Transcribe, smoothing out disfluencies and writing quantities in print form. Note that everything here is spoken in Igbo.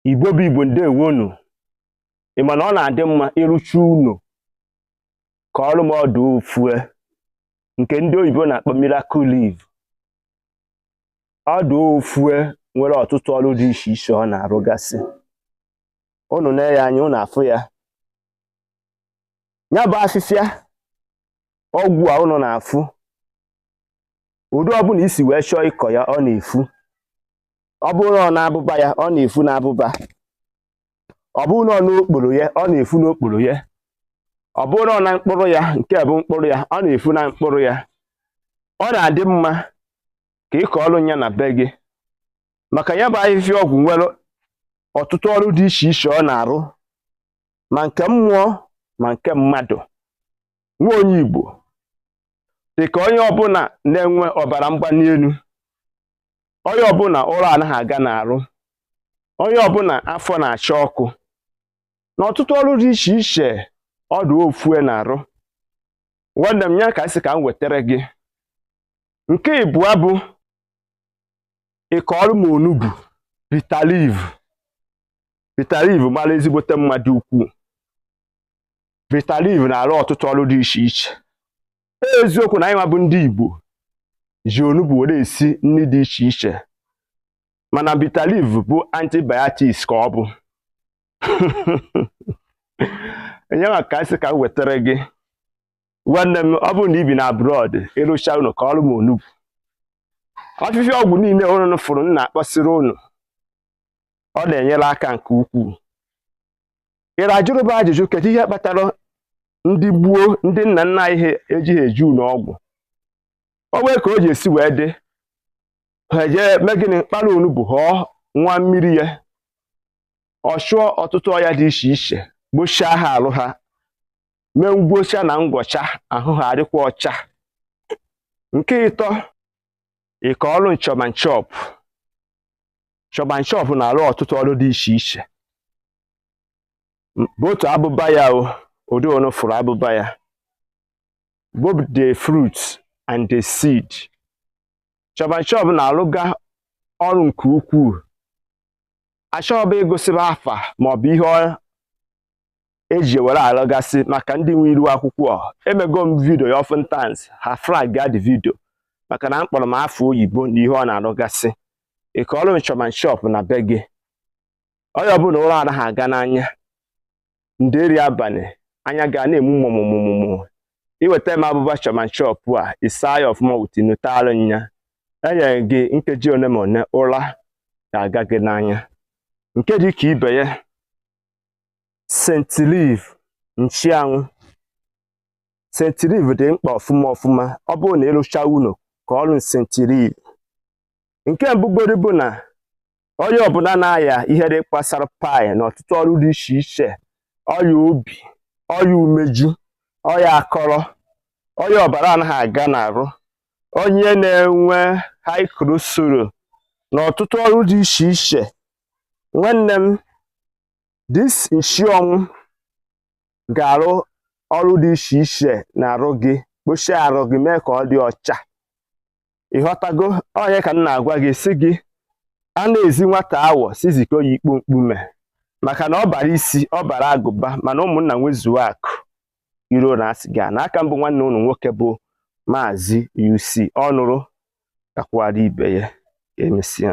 Igbo bụ Igbo, ndewonu. Ị ma na ọ na-adị mma ịrụcha ụlọ ka ọrụ m ọdụ ofue nke ndị oyibo na-akpọ miracle leaf. Ọdụ ofue nwere ọtụtụ ọrụ dị iche iche ọ na-arụgasị. Unu nee ya anya, unu afụ ya. Ya bụ afịfịa ọgwụ a unu na-afụ, ụdị ọbụla isi wee chọọ ịkọ ya, ọ na-efu. Ọ bụrụ na ọ na-abụba ya, ọ na-efu na-abụba. Ọ bụrụ na ọ n'okporo ya, ọ na-efu n'okporo ya. Ọ bụrụ na ọ na mkpụrụ ya, nke bụ mkpụrụ ya, ọ na-efu na mkpụrụ ya. Ọ na-adị mma ka ị kọọrọ ya na be gị, maka ya bụ ahịhịa ọgwụ nwere ọtụtụ ọrụ dị iche iche ọ na-arụ, ma nke mmụọ ma nke mmadụ. Nwa onye Igbo dị ka onye ọbụla na-enwe ọbara mgbali elu, onye ọbụla ụra anaghị aga n'arụ, onye ọbụla afọ na-acha ọkụ, na ọtụtụ ọrụ dị iche iche ọdụ ofue na-arụ. Nwanne m, ya ka sị ka m wetara gị. Nke ịbụọ bụ ịkọọrụ m onugbu, bitter leaf. Bitter leaf mara ezigbote mma dị ukwuu. Bitter leaf na-arụ ọtụtụ ọrụ dị iche iche. Eziokwu na anyị nwa bụ ndị Igbo ji onugbu were esi nri dị iche iche, mana bitter leaf bụ antibiotics ka ọ bụ. Enye ka sị ka m wetara gị. Nwanne m, ọ bụrụ na ị bi na abroad, ịrụcha unu ka ọrụ m onugbu. Afịfịa ọgwụ niile unu fụrụ m na-akpọsịrị unu, ọ na-enyere aka nke ukwuu. Ị ajụrụba ajụjụ, kedu ihe kpatara ndị gboo, ndị nna nna anyị ha ejighị eji unu ọgwụ? O nwee ka o ji esi wee dị, ha ejee mee gịnị? Kpara onugbu, ghọọ nwa mmiri ya, ọ chụọ ọtụtụ ọya dị iche iche, gbochie ha arụ ha, mee ngwocha na ngwọcha ahụ ha adịkwa ọcha. Nke ịtọ, ịkọ ọrụ nchọmanchọp. Nchọmanchọp na-arụ ọtụtụ ọrụ dị iche iche. Bụ otu abụba ya, o ụdị onu fụrụ abụba ya, both the fruit and the seed. Chọmanchọp na-arụga ọrụ nke ukwuu. Achọghị ịgụsịba afa maọbụ ihe eji ewere arụgasị maka ndị nwe iru akwụkwọ. Emego m video ya oftentimes, ha flag the video maka na mkpọrọ m afọ oyibo na ihe ọ na-arụgasị. Ịkọọrọ m chọmanchọp na be gị, onye ọbụla ụra anaghị aga n'anya, nderi abalị anya ga na-emu mụmụmụmụ, iweta m abụba chọmanchọp a, ịsa ya ọfụma wutinutalụ nya, enyere gị nkeji one ma one, ụra ga-aga gị n'anya. Nke dị ka ibe ya, scent leaf, nchianwụ. Scent leaf dị mkpa ọfụma ọfụma. Ọ bụrụ na ịrụcha ụlọ, ka ọrụ scent leaf. Nke mbụgoro bụ na onye ọbụla na-aya ihe dị gbasara pile na ọtụtụ ọrụ dị iche iche, ọya obi, ọya umeju, ọya akọrọ, ọya ọbara anaghị aga n'arụ, onye na-enwe high cholesterol na ọtụtụ ọrụ dị iche iche, nwanne m, this nchiọnwụ ga-arụ ọrụ dị iche iche na-arụ gị, kpochie arụ gị, mee ka ọ dị ọcha. Ịghọtago? Onye ka m na-agwa gị, sị gị a na-ezi nwata awọ si zikọ ya ikpo mkpume, maka na ọ bara isi, ọ bara agụba, mana ụmụnna nwezuo akụ iro na asị gị n'aka. Mbụ, nwanne unu nwoke bụ Maazị UC. Ọ nụrụ kakwara ibe ya. Ka emesịa.